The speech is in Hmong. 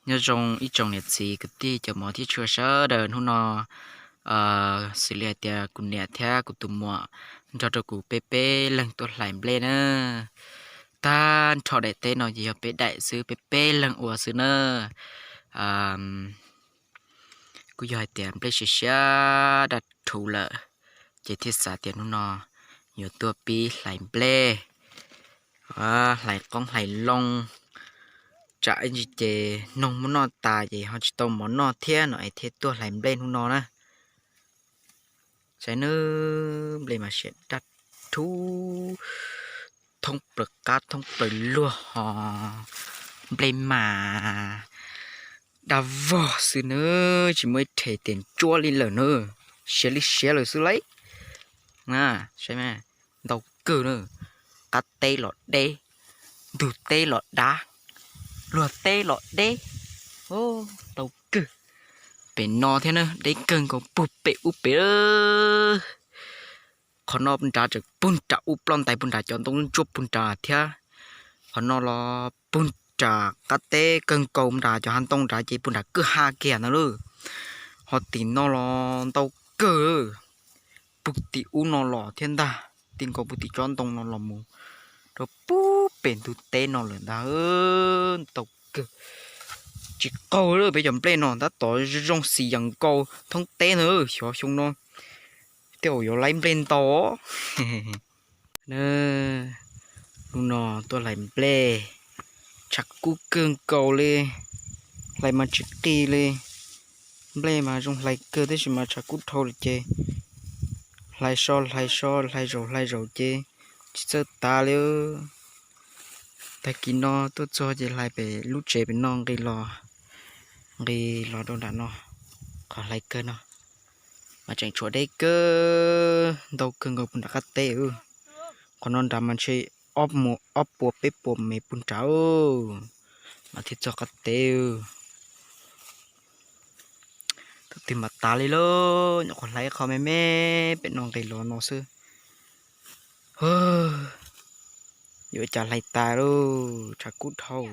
Nyob zoo ib tsoom niam txiv kwv tij cov mov thiab tshua sawv daws hnub no, xws li hais tias kuv niam thiab kuv tus muam nrog rau kuv peb peb leeg tuaj hlais nplej na. Tag nrho daim teb no ces yog peb daim xwb, peb peb leeg ua xwb na. Kuj yog hais tias nplej siav siav daj rhuv lawm, ces thiaj xav tias hnub no yuav tuaj pib hlais nplej, hlais qoob hlais loo, tsam ib ntsis ces noog muab noj tas ces ho tsis tau mov noj thiab no es thiaj tuaj hlais nplej hnub no na. Saib nawb, nplej mas siav daj rhuv, thoob plaws qab thoob plaws luag ho nplej mas daj vog xwb nawb, tsis muaj ib rhe tias ntsuab li lawm na. Siav li siav lawm xwb lauj. Saib, ntau kawg na, qab teb los deb, ntug teb los dav, luag teb los deb, ntau kawg. Pem no thiab na, deb kawg nkaus puag pem ub pem. Qhov no nrad tseem puag nram ub, ploj ntais puag nrad, cov ntoo ntsuab puag nrad thiab. Qhov no los puag nram qab teb kawg nkaus nrad, cov hav ntoo nrad ces puag nrad kwj ha kiag ntawd lauj. Ho tim no los ntau kawg, puag tim ub no los thiab ntag, ti nkaus puag tim tsob ntoo no los mus rau puag pem ntug teb no lawm ntag, ntau kawg. Tsis qaug li peb cov nplej no, tab tom zoo xis yees nkaus thoob teb na, xyov xyoo no tej zaum yuav laib nplej ntau. Hnub no tuaj hlais nplej, tshav kub kawg nkaus li, hlais mas tsis qis li. Nplej mas zoo hlais kawg tab sis mas tshav kub dhau lawm ces hlais so hlais so hlais zaum hlais zaum ces tsis txawj tav li. Tag kis no tuaj txog ces hlais pem lub tsev pem no nqis los, nqis los rau nram no, qhov hlais kawg no mas tseem tshuav deb kawg, ntau kawg nkaus puag nram qab teb. Qhov no nrad mas ntshe ob puas peb puas mev puag nrad mas thiaj txog qab teb. Thaum twg mam tav li lauj, nyuam qhuav hlais qhov me me pem no nqis los no xwb. Yuav cas hlais tas lauj, tshav kub dhau.